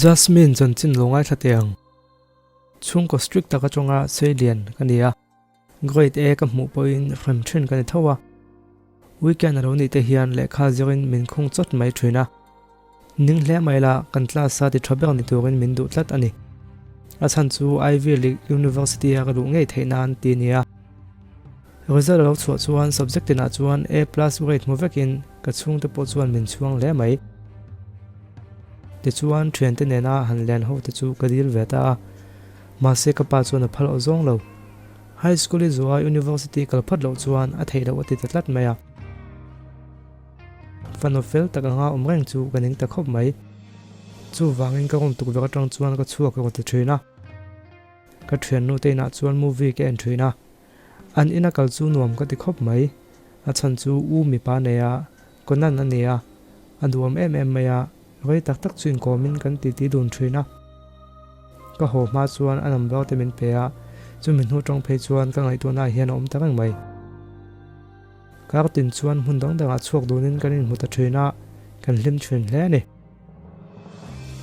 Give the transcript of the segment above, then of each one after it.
Jasmine chanchin lo ngaithla teh ang. Chhungkaw strict tak atanga sei lian ka ni a, grade A ka hmuh pawhin hrem thin ka ni tho a. Weekend a lo nih te hian lehkha zirin min khung chawt mai thin a. Ning hle mai la, kan class a ti tha ber ni turin min duh tlat a ni. A chhan chu Ivy League University a ka duh ngei theih nan ti a nia. Result a lo chhuah chuan subject tinah chuan A plus grade hmu vekin ka chhungte pawh chuan min chhuang hle mai. Tichuan thiante nena han len ho te chu ka dil ve ta a, mahse ka pa chuan a phal awh zawng lo. High school i zuah University kal phat loh chuan a theih loh a ti ta tlat mai a. Fanu fel tak anga awm reng chu ka ning ta khawp mai. Chuvangin ka room tukverh atang chuan ka chhuak rawh ti thin a. Ka thiannu te inah chuan movie ka en thin a. An ina kal chu nuam ka ti khawp mai. A chhan chu u mipa nei a, Conan a ni a. A duhawm em em mai a, rei tak tak chu inkawmin kan titi dun thin a. Ka haw hma chuan a number te min pe a, chumi hnu tawng phei chuan ka ngaihtuahna ah hian a awm ta reng mai. Kar tin chuan hmun dang dangah chhuak dunin kan inhmu ta thin a, kan hlim thin hle a ni.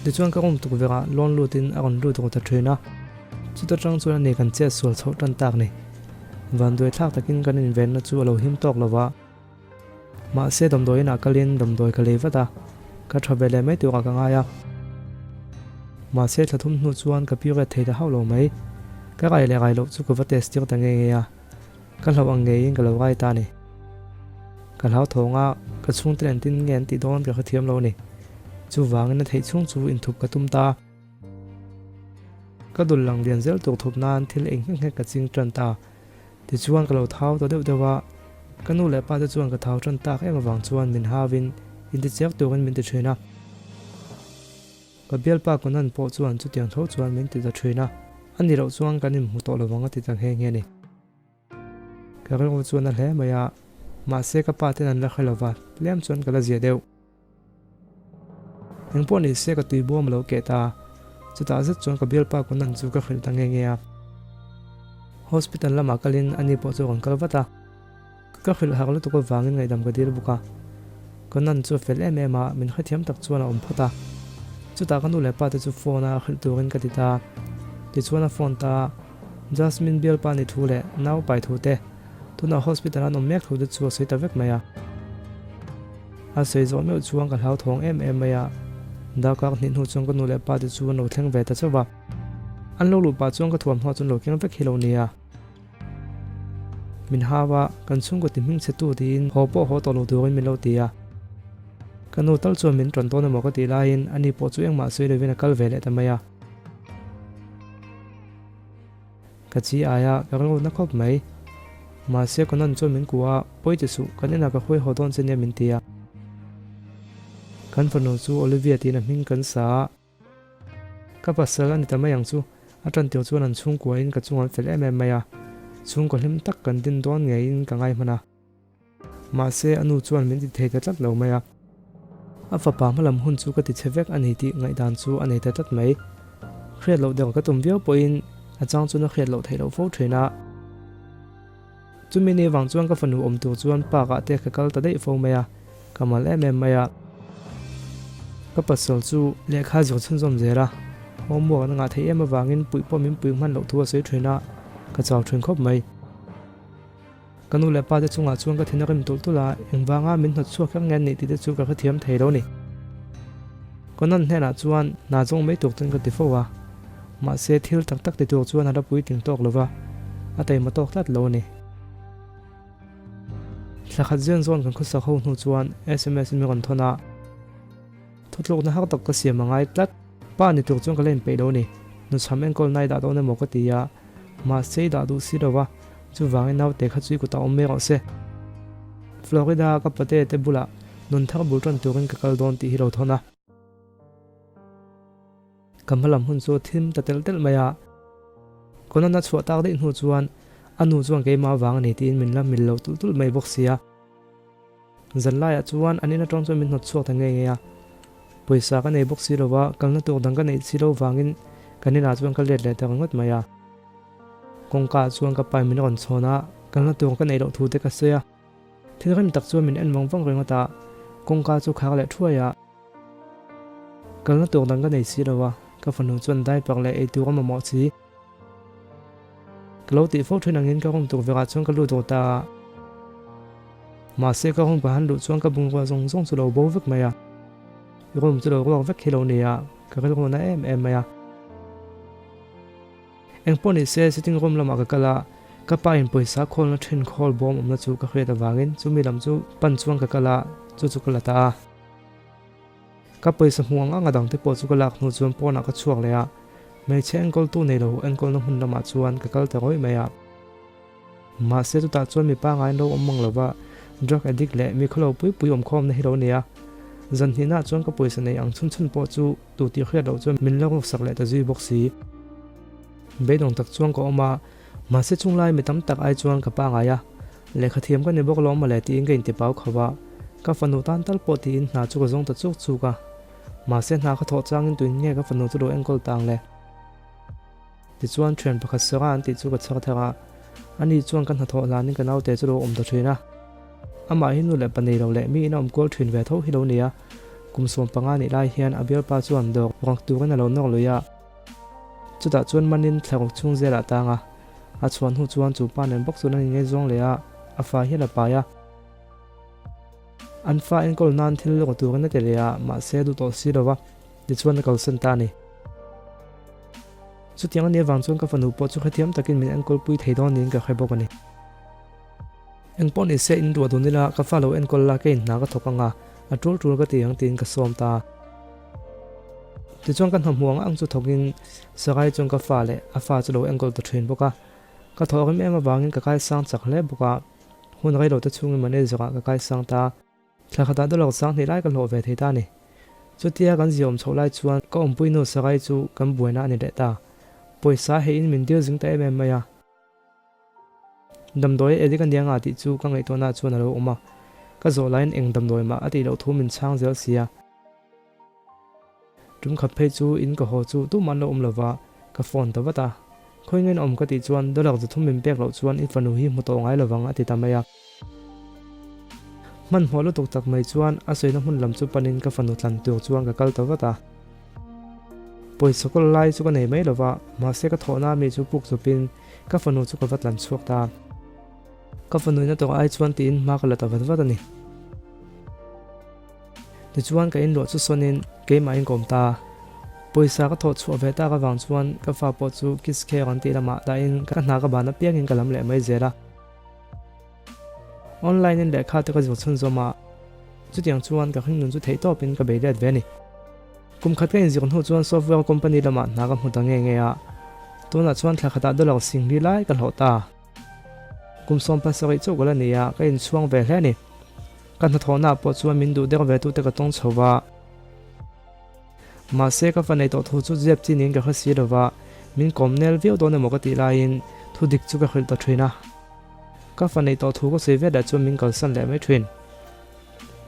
Tichuan ka room tukverhah lawn lutin a rawn lut ru ta thin a, chuta tang chuan ani kan chet sual chhoh tan tak ni. Vanduai thlak takin kan invenna chu a lo him tawk lo va, mahse damdawi inah kalin damdawi ka lei vat a, ka tha ve leh mai turah ka ngai a. Mahse thla thum hnu chuan ka period thei ta hauh lo mai, ka rai leh rai loh chu ka va test tir ta nge nge a. Ka hlauh ang ngeiin ka lo ngai ta a ni. Ka hlau thawng a, ka chhungte nen tin nge an tih dawn ka hrethiam lo a ni. Chuvangin a theih chhung chu inthup ka tum ta. Ka dul lang lian zel tur thup nan thil eng nghek nghek ka ching tan ta. Tichuan ka lo thau ta deuh deuh a, ka nu leh pa te chuan ka thau tan tak em avang chuan min hauin intichiak turin min ti thin a. Ka bialpa Conan pawh chuan chutiang tho chuan min ti ta thin a, a ni loh chuan kan inhmu tawh lovang a ti ta nghe nghe a ni. Ka rilru chuan a hle mai a, mahse ka pa ten an la hre lova, tlem chuan ka la zia deuh. Engpawh ni se ka tui buam a lo keh ta, chutah zet chuan ka bialpa Conan chu ka hrilh ta nghe nghe a. Hospital lamah kalin ani pawh chu a rawn kal vat a. Ka hrilh harh lutuk avangin ngaihdam ka dil bawk a, Conan chu a fel em em a, min hrethiam tak chuan a awm phawt a. Chutah ka nu leh pa te chu phone a hrilh turin ka ti ta. Tichuan a phone ta a, Jasmine bialpa ni thu leh nau pai thu te, tunah hospital an awm mek thu te chu a sawi ta vek mai a. A sawi zawh meuh chuan ka hlauthawng em em mai a, darkar hnih hnu chuan ka nu leh pa te chu an lo thleng ve ta chauh va. An lo luh pah chuan ka thuamhnaw chu an lo keng vek hi lo nia. Min hau a, kan chhungkaw ti hming chhe tu tiin haw pawh haw tawh lo turin min lo ti a. Ka nu tal chuan min ṭawn dawn emaw ka tih laiin ani pawh chu engmah sawi lovin a kal ve leh ta mai a. Ka chi ai a, ka rilru na khawp mai. Mahse Conan chuan min kuah a, pawi ti suh, kan inah ka hruai haw dawn che nia min ti a. Kan fanu chu Olivia tiin a hming kan sa a. Ka pasal a ni ta mai ang chu, a tan tir chuan an chhungkuain ka chung an fel em em mai a, chhungkaw hlim tak kan din dawn ngeiin ka ngai hman a. Mahse, a nu chuan min ti thei ta tlat lo mai a. A fapa hmalam hun chu ka ti chhe vek a ni tih ngaihdan chu a nei ta tlat mai. Hriat loh deuh ka tum viau pawhin a chang chuan a hriat loh theih loh fo thin a. Chumi ni vang chuan ka fanu awm tur chuan park ah te ka kal ta daih fo mai a, ka mal em em mai a. Ka pasal chu lehkha zir chhunzawm zel a, homework an ngah theih em avangin puih pawh min puih hman loh thu a sawi thin a, ka chau thin khawp mai. Ka nu leh pa te chungah chuan ka thin a rim tulh tulh a, engvanga min hnawt chhuak kher nge an nih tih te chu ka hrethiam thei lo ni. Conan hnenah chuan hna zawng mai tur chuan ka ti fo a, mahse thil tak tak ti tur chuan a la puitling tawk lo va, a taima tawk tlat lo a ni. Thla khat zen zawn kan khawsak ho hnu chuan sms in min rawn thawn a, thutlukna har tak ka siam a ngai tlat, pa ni tur chuan ka la inpeih lo a ni, nuchham enkawl nai dah dawn emaw ka ti a, mahse i dah duh si lo va, chuvangin naute kha chu i kutah awm mai rawh se. Florida ka pate te bulah nun thar bul tan turin ka kal dawn tih hi lo thawn a. Ka hmalam hun chu a thim ta telh telh mai a. Conan a chhuah tak daih hnu chuan a nu chuan keimah avang a ni tiin min la mil lo tulh tulh mai bawk sia. Zan laiah chuan an in atang chuan min hnawt chhuak ta ngei ngei a. Pawisa ka nei bawk si lo va, kalna tur dang ka neih si lo vangin kan inah chuan ka let leh ta ringawt mai a. Kawngka ah chuan ka pa in min rawn chhawn a, kalna tur ka neih loh thu te ka sawi a. Thil rem tak chuan min en vang vang ringawt a, kawngka chu khar leh thuai a. Kalna tur dang ka nei si lo a, ka fanu chuan diaper leh eitur a mamawh si. Ka lo tih fo thin angin ka room tukverh ah chuan ka lut ru ta a. Mahse ka room ka han luh chuan ka bungrua zawng zawng chu lo bo vek mai a. Room chu lo ruak vek hi lo ni a, ka rilru na em em mai a. Engpawh ni se sitting room lamah ka kal a, ka pa in pawisa khawlna thin khawl bawm awmna chu ka hriat avangin chumi lam chu pan chuan ka kal a, chu chu ka la ta a. Ka pawisa hmuh ang ang a dangte pawh chu ka lak hnu chuan pawnah ka chhuak leh a, hmeichhe enkawltu nei lo enkawlna hmun lamah chuan ka kal ta rawih mai a. Mahse chutah chuan mi pangngai an lo awm mang lova, drug addict leh mi khawlo pui pui awm khawmna hi lo ni a. Zan hnihnaah chuan ka pawisa nei ang chhun chhun pawh chu tu tih hriat loh chuan min la ruksak leh ta zui bawk si. Beidawng tak chuan ka awm a, mahse chunglai mi tam tak ai chuan ka pangngai a, lehkha thiam ka ni bawk lo mawle tiin ka intipau kho a, ka fanu tan tal pawh tiin hna chu ka zawng ta chuk chuk a. Mahse hna ka thawh changin tuin nge ka fanu chu lo enkawl tang le? Tichuan thian pakhat Sarah an tih chu ka chhar thar a, ani chuan ka hnathawh hlanin ka naute chu lo awm ta thin a. Amah hi nu leh pa nei lo leh mi in a awm kual thin ve tho hi lo ni a, kum 15 nih lai hian a bialpa chuan dawr rawk turin a lo nawk lui a. Chutah chuan manin thlaruk chhung zelah a tang a, a chhuan hnu chuan chu pa nen bawk chuan an inngaihzawng leh a, a fa hial a pai a. An fa enkawl nan thil rawh turin a ti leh a, mahse a duh tawh si lo va, tichuan a kalsan ta a ni. Chutiang a nih avang chuan ka fanu pawh chu hrethiam takin min enkawl pui thei dawn niin ka hre bawk a ni. Engpawh ni se in ruah dun ila ka fa lo enkawl la ka inhna ka thawk ang a, a tul tul ka ti ang tiin ka sawm ta. Tichuan ka hnawhmuh ang ang chu thawkin Sarai chuan ka fa leh a fa chu lo enkawl ta thin bawk a. Ka thawh rim em avangin ka kaisang chak hle bawk a, hun rei lo te chhungin manager ah ka kaisang ta. Thla khatah dollar 2000 lai ka hlawh ve thei ta a ni. Chutia kan ziaawm chhoh lai chuan ka awmpui nu Sarai chu kan buaina a ni leh ta. Pawisa heiin min dil zing ta em em mai a. Damdawi a edik a nia nga tih chu ka ngaihtuahna chuan a lo awm a. Ka zawh laiin eng damdawi mah a tih loh thu min chhang zel si a. Tum khat phei chu in ka haw chu tumah an lo awm lova, ka phone ta vat a. Khawi nge in awm ka tih chuan dollar 300 min pek loh chuan i fanu hi hmu tawh ngai lovang a ti ta mai a. Hmanhmawh lutuk tak mai chuan a sawina hmun lam chu panin ka fanu tlan tur chuan ka kal ta vat a. Pawisa kawl lai chu ka nei mai lova, mahse ka thawhna mi chu puk chawpin ka fanu chu ka va tlan chhuak ta. Ka fanu in a tawrh ai chuan tiin hma ka la ta vat vat a ni. Tichuan ka inluah chu sawnin keimahin ka awm ta. Pawisa ka thawh chhuah ve tak avang chuan ka fa pawh chu kids care an tih lamah dahin ka hna ka ban apiangin ka lam leh mai zel a. Online in lehkha te ka zir chhunzawm a, chutiang chuan ka hringnun chu theih tawpin ka bei let ve a ni. Kum khat ka inzir hnu chuan software company lamah hna ka hmu ta nge nge a, tunah chuan thla khatah dollar 4000 lai ka hlawh ta. Kum 17 chauh ka la ni a, ka inchhuang ve hle a ni. Ka hnathawhnaah pawh chuan min duh der ve tute ka tawng chho va. Mahse ka fa nei tawh thu chu zep chi niin ka hre si lo va, min kawm nel viau dawn emaw ka tih laiin thu dik chu ka hrilh ta thin a. Ka fa nei tawh thu ka sawi vel leh chuan min kalsan leh mai thin.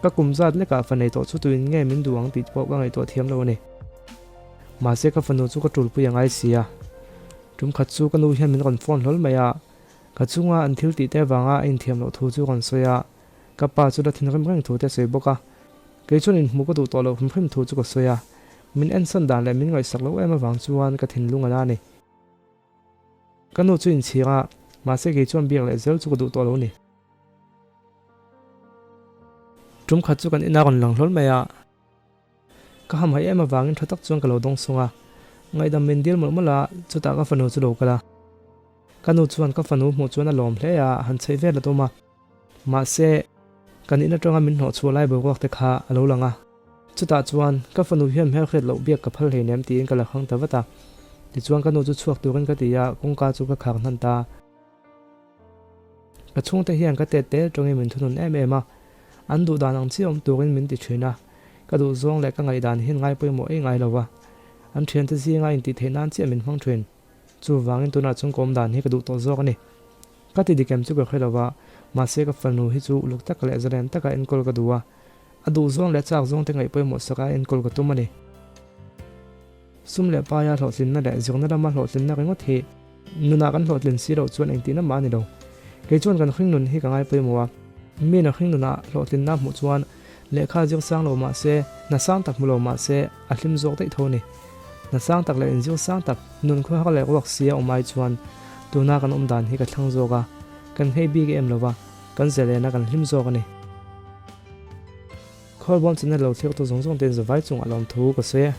Ka kum zat lekah fa nei tawh chu tuin nge min duh ang tih pawh ka ngaihtuah thiam lo a ni. Mahse ka fanu chu ka tulpui a ngai si a. Tum khat chu ka nu hian min rawn phone hlawl mai a, ka chunga an thil tih te avanga a inthiam loh thu chu rawn sawi a, ka pa chu la thinrim reng thu te a sawi bawk a. Kei chuan inhmuh ka duh tawh loh hrim hrim thu chu ka sawi a, min ensan dan leh min ngaihsak loh em avang chuan ka thinlung a la a ni. Ka nu chu inchhir a, mahse kei chuan biak leh zel chu ka duh tawh lo a ni. Tum khat chu kan ina rawn lang hlawl mai a. Ka hamhaih em avangin tha tak chuan ka lo dawng sung a, ngaihdam min dil mawlh mawlh a, chutah ka fanu chu lo kal a. Ka nu chuan ka fanu hmuh chuan a lawm hle a, han chheih vel a tum a. Mahse, kan in atanga min hnawh chhuah lai boruak te kha a lo lang a. Chutah chuan ka fanu hian hmelhriat loh biak ka phal hleinem tiin ka la hrang ta vat a. Tichuan ka nu chu chhuak turin ka ti a, kawngka chu ka khar hnan ta. Ka chhungte hian ka tet tel tawngin min thunun em em a, an duh dan ang chiah awm turin min ti thin a, ka duh zawng leh ka ngaihdan hian ngai pawimawh ei ngai lo va, an thiante zinga intih theih nan chiah min hmang thin. Chuvangin tunah chuan ka awm dan hi ka duh tawh zawk a ni. Ka ti dik em chu ka hre lo va, mahse ka fanu hi chu uluk taka leh zalen taka enkawl ka duh a, a duh zawng leh chak zawngte ngaih pawimawh saka enkawl ka tum a ni. Sum leh paia hlawhtlinna leh zirna lama hlawhtlinna ringawt hi nunah kan hlawhtlin si loh chuan engtihna mah a ni lo. Kei chuan kan hring nun hi ka ngai pawimawh a. Miin a hring nunah hlawhtlinna hmuh chuan lehkha zir sang lo mah se, Hna sang tak hmu lo mah se a hlim zawk daih tho a ni. Hna sang tak leh inzir sang tak, nun khawhar leh ruak sia awm ai chuan tuna kan awm dan hi ka thlang zawk a, kan nghei bik em lo va, kan zalen a kan hlim zawk a ni. Khawlbawm channel lo thlir tu zawng zawng te in zavai chungah lawmthu ka sawi e.